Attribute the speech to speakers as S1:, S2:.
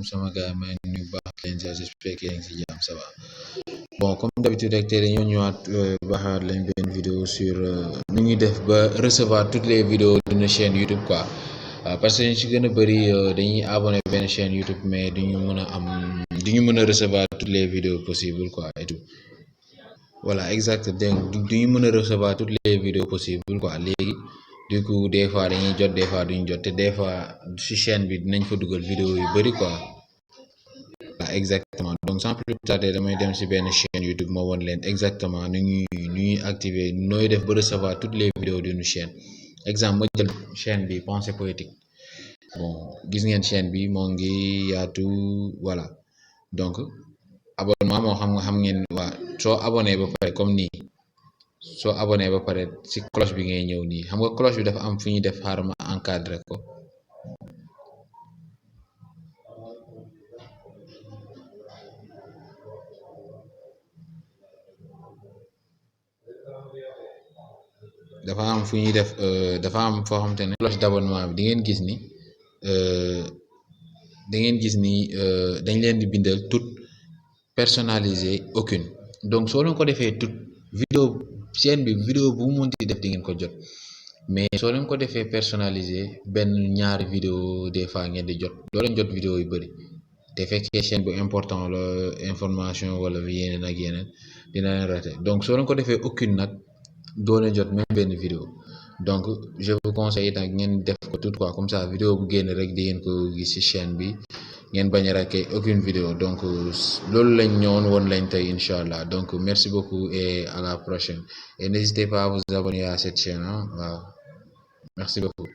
S1: sama gars yi maa ngi nuyu bu baax leen ziar j'espère que yéen a ngi si jàmm ça va bon comme d'habitude rek tey dañoo ñëwaat baaxaat leen benn vidéo sur nu ñuy def ba recevoir toutes les vidéos d'une chaîne YouTube quoi parce que ñu si gën a bëri dañuy abonné benn chaîne YouTube mais duñu mën a am duñu mën a recevoir toutes les vidéos possibles quoi et tout voilà exact donc duñu mën a recevoir toutes les vidéos possibles quoi léegi du coup des fois dañuy jot des fois duñu jot te des fois si chaîne bi dinañ fa dugal vidéo yu bëri quoi exactement donc sans plus tarder damay dem si benn chaîne YouTube ma won leen exactement nu ñuy activer nooy def ba recevoir toutes les vidéos d'une chaîne exemple ma jël chaîne bi Pensée Poétique bon gis ngeen chaîne bi moo ngi yaatu voilà donc abonnement moo xam ngeen waa soo abonné ba pare comme nii soo abonné ba pare si cloche bi ngay ñëw nii xam nga cloche bi dafa am fu ñuy def xaaral ma encadré ko dafa am fu ñuy def dafa am foo xamante ne cloche d'abonnement bi da ngeen gis ni dañ leen di bindal toute personnalisée aucune donc soo leen ko defee toute vidéo chaîne bi vidéo bu mu munti def di ngeen ko jot mais soo leen ko defee personnalisé benn ñaari vidéo des fois ngeen di jot doo leen jot vidéo yu bëri te fekkee chaîne bu important la information wala yeneen ak yeneen dina leen raté donc soo leen ko defee aucune nag doo leen jot même benn vidéo donc je vous conseille nag ngeen def ko tout quoi comme ça vidéo bu génn rek di ngeen ko gis ci chaîne bi ngeen bañ a raté aucune vidéo donc loolu lañ ñëwoon woon lañ tey incha allah donc merci beaucoup et à la prochaine et n'hésitez pas à vous abonner à cette chaîne waaw merci beaucoup.